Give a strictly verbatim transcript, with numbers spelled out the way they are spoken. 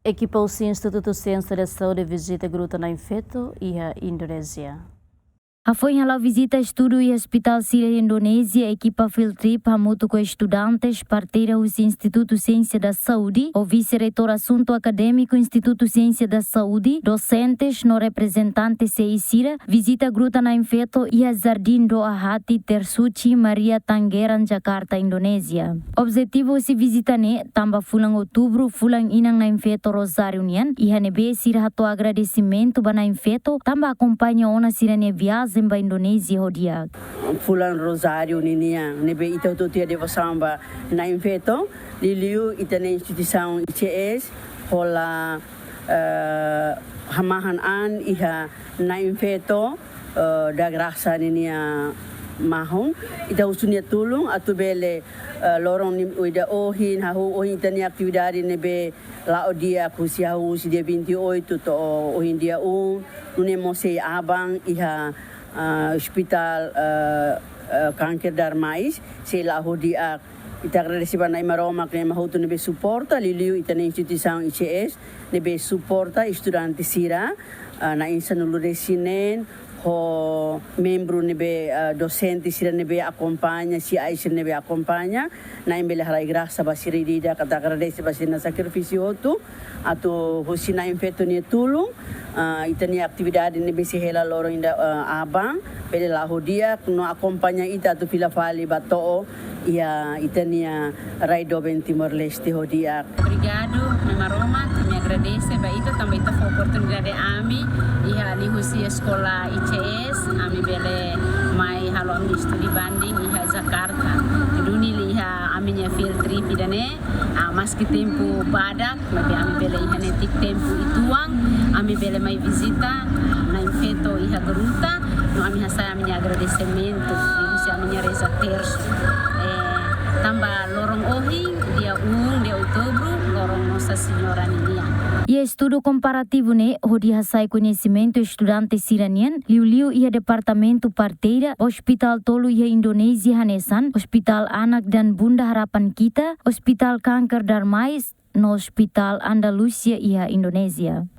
Ekipa husi Institutu Siénsia da Saúde vizita Gruta Na'in Feto iha Indonézia. Hafoin hala'o vizita estudu iha ospitál sira iha Indonézia, ekipa field trip hamutuk ho estudantes, parteira husi Institutu Siénsia da Saúde, ho vise-reitór asuntu akadémiku Institutu Siénsia da Saúde, dosentes no reprezentante sei sira vizita Gruta Na'in Feto iha Jardín Doa Hati, Tersuci Maria Tangerang, Jakarta, Indonézia. Objetivu husi vizita ne'e tanba fulan Outubru fulan inan Na'in Feto Rozáriu nian, iha ne'ebé sira hato'o agradesimentu ba Na'in Feto tanba akompaña ona sira-nia viajen ba Indonézia ho di'ak. Fulan Rozáriu ninian, ne'ebé ita hotu-hotu iha devosaun ba Na'in Feto, liuliu ita-nia instituisaun I C S hola, eh, hamahan an iha Na'in Feto, eh, da Graça ninia mahon. Ita husu nia tulun atu bele, eh, loron ne'e ida ohin, hahú ohin ita-nia atividade ne'ebé la'o di'ak husi hahú husi dia vinte e oito to'o ohin dia um, nune'e mós sei aban iha, ah, Hospital, eh, eh, Kanker Darmais, sei la'o ho di'ak. Ita agradese ba Na'i Maromak ne'ebé hotu ne'ebé suporta, liuliu ita-nia instituisaun I C S ne'ebé suporta estudante sira, ah, na'in sanulu-resin-neen, ho membru ne'ebé, ah, dosente sira ne'ebé akompaña, C I sira ne'ebé akompaña, Na'in bele halai grasa ba sira ida-idak, atu agradese ba sira-nia sakrifísiu hotu, atu husi Na'in Feto nia tulun, ah, ita-nia atividade ne'ebé sei hela loron ida, ah, aban, bele la'o ho di'ak, no akompaña ita atu fila fali ba to'o iha ita-nia rai doben Timor-Leste ho di'ak. Obrigadu, Na'i Maromak, ami agradese ba ita, tanba ita fó oportunidade ami, iha liuhusi eskola I C S, ami bele mai halo ami-nia studi banding iha Jakarta. Duni liu iha ami-nia field trip ida-ne'e, ah, maski tempu badak, maibé ami bele iha netik tempu uitoan, ami bele mai vizita, ah, Na'in Feto iha gruta, no ami hasai ami-nia agradesimentu, liuhusi ami-nia reza tersu. Eh, tanba loron ohin, dia um de Outubro, loron Nossa Senhora ninian. Iha estudu komparativu ne'e, hodi hasai koñesimentu estudante sira-nian, liuliu iha departamentu parteira, ospitál tolu iha Indonézia hanesan, Ospitál Anak dan Bunda Harapan Kita, Ospitál Kanker Darmais, no Ospitál Andalusia iha Indonézia.